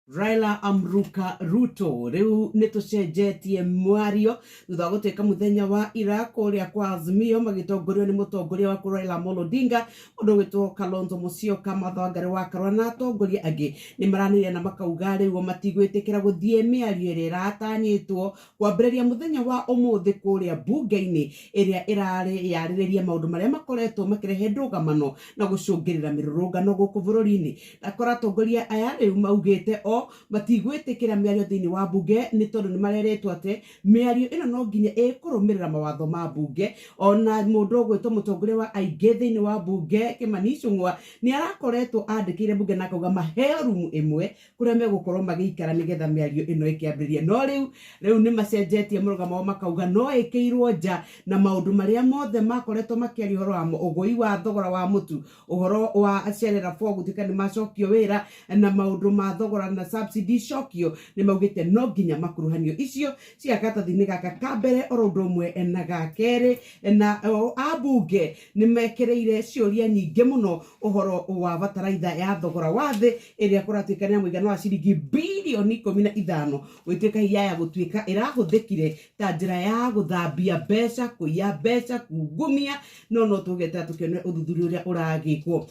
Raila Amruka Ruto rĩu nĩ tũcenjetie mwario thutha wa gũtuĩka mũthenya wa ira kũrĩa kwa Azimio magĩtongorio nĩ mũtongoria wa Raila Amolo Odinga, mũndũ ũgwĩtwo Kalonzo Musyoka, Martha Wangari wa Karua na atongoria angĩ nĩ maranĩria na makauga rĩu o matigwĩtĩkĩra gũthiĩ mĩario ĩrĩa ĩratanyĩtwo kwambĩrĩria mũthenya wa ũmũthĩ kũrĩa mbunge-inĩ ĩrĩa ĩrarĩ yarĩrĩria maũndũ marĩa makoretwo makĩrehe ndũgamano na gũcũngĩrĩra mĩrũrũngano gũkũ bũrũri-inĩ. Akora atongoria aya rĩu maugĩte o matigwĩtĩkĩra mĩario thĩinĩ wa mbunge nĩ tondũ nĩ marerĩtwo atĩ mĩario ĩno no nginya ĩkũrũmĩrĩra mawatho ma mbunge. Ona mũndũ ũgwĩtwo mũtongoria wa aingĩ thĩinĩ wa mbunge Kimani Ichung'wa nĩ arakoretwo andĩkĩire mbunge na akauga maheo rumu ĩmwe kũrĩa megũkorwo magĩikara nĩgetha mĩario ĩno ĩkĩambĩrĩria. No rĩu nĩ macenjetie mũrũgamo wao makauga no ĩkĩirwo nja na maũndũ marĩa mothe makoretwo makĩaria ũhoro wa ũgũi wa thogora wa mũtu, ũhoro wa Sherera 4 gũtuĩka nĩ macokio wĩra na maũndũ ma thogora na subsidy icokio, nĩ maugĩte no nginya makuruhanio. Icio cia gatathi-inĩ gaka ka mbere oro ũndũ ũmwe na ga kerĩ, na ambunge nĩ mekĩrĩire ciũria nyingĩ mũno ũhoro wa bataraitha ya thogora wa thĩ ĩrĩa kũratuĩka nĩ ya mũigana wa ciringi birioni 15 gũtuĩka hihi ya gũtuĩka ĩrahũthĩkire ta njĩra ya gũthambia mbeca, kũiya mbeca, kungumia, no no tũgeta tũkĩone ũthuthuria ũrĩa ũragĩkwo.